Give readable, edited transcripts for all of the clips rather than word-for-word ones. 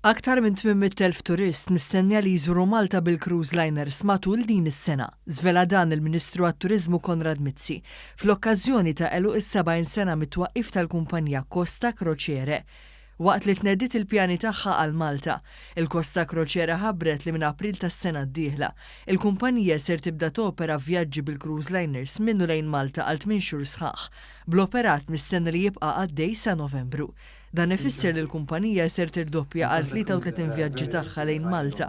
Aktar minn 800,000 turist mistennija li jżuru Malta bil-cruise liners matul din is-sena. Żvela dan il-Ministru għat-Turiżmu Konrad Mizzi fl-okkażjoni ta' għeluq is-70 sena mit-twaqqif tal-kumpanija Costa Crociere. Waqt li tnediet il-pjani tagħha għal Malta, il-Costa Crociere ħabbret li minn April tas-sena d-dieħla, il-kumpanija ser tibda topera vjaġġi bil-cruise liners minn u lejn Malta għal tmien xhur sħaħ, bl-operat mistenni li jibqa' għaddej sa Novembru. Dan ifisser li l-kumpanija ser tirdoppja għal 33 vjaġġi tagħha lejn Malta,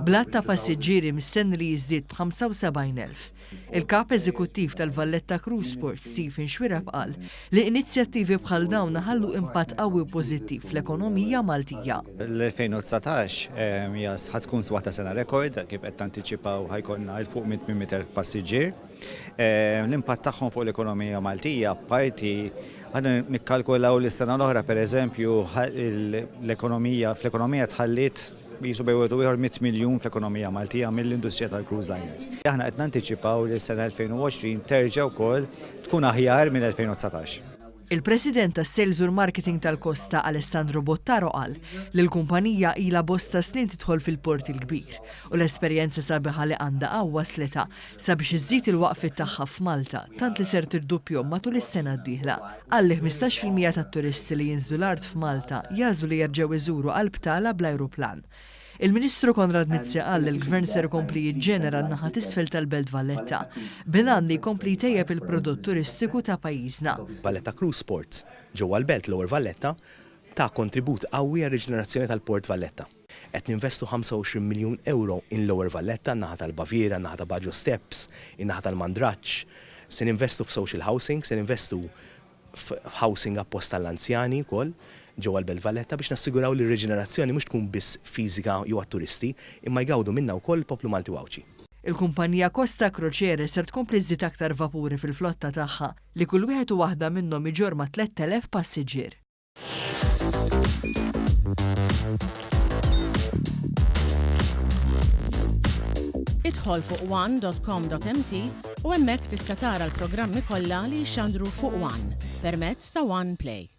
bl-għadd ta' passiġġieri mistenni li jiżdied b'75,000. Il-Kap Eżekuttiv tal-Valletta Cruise Port, Stephen Xuereb qal li inizjattivi bħal dawn iħallu impatt qawwi u pożittiv fl-ekonomija Maltija. L-2019 hija ħa tkun waħda sena rekord, kif qed tantiċipaw ħa jkollna 'l fuq minn 800,000 passiġġier. L-impatt tagħhom fuq l-ekonomija Maltija apparti aħna nikkalkulaw li s-sena l-oħra pereżempju l-ekonomija fl-ekonomija tħalliet Qisu bejn wieħed u ieħor 100 miljun fl-ekonomija Maltija mill-industrija tal-cruise liners. Aħna qed nantiċipaw li s-sena 2020 terġa' wkoll tkun aħjar mill-2019. Il-President tas-Sales u l-Marketing tal-Costa Alessandro Bottaro qal li l-kumpanija ilha bosta snin tidħol fil-Port il-Kbir u l-esperjenza sabiħa li għandha hawn wasslitha sabiex iżżid il-waqfiet tagħha f'Malta tant li ser tirduppjhom matul is-sena d-dieħla. Qal li 15% tat-turisti li jinżlu l-art f'Malta jagħżlu li jerġgħu jżuru għal btala bl-ajruplan. Il-Ministru Konrad Mizzi qal li l-Gvern ser ikompli jiġġenera n-naħa t'isfel tal-Belt Valletta bil-għan li jkompli jtejjeb il-prodott turistiku ta' pajjiżna. Valletta Cruise Port ġewwa l-Belt Lower Valletta ta kontribut qawwi għar-riġenerazzjoni tal-Port Valletta. Qed ninvestu 25 miljun ewro in Lower Valletta, n-naħa tal-Baviera, n-naħa ta' Baġo Steps, in-naħa tal-Mandraġġ. Se ninvestu f'social housing, se ninvestu f'housing apposta għall-anzjani wkoll ġewwa l-Belt Valletta biex nassiguraw li r-riġenerazzjoni mhux tkun biss fiżika jew għat-turisti, imma jgawdu minnha wkoll il-poplu Malti u Għawdxi. Il-kumpanija Costa Crociere ser tkompli żżid aktar vapuri fil-flotta tagħha li kull wieħed u waħda minnhom iġorr ma' 3,000 passiġġier. Idħol fuq one.com.mt u hemmhekk tista' tara l-programmi kollha li jixxandru fuq One permezz ta' One Play.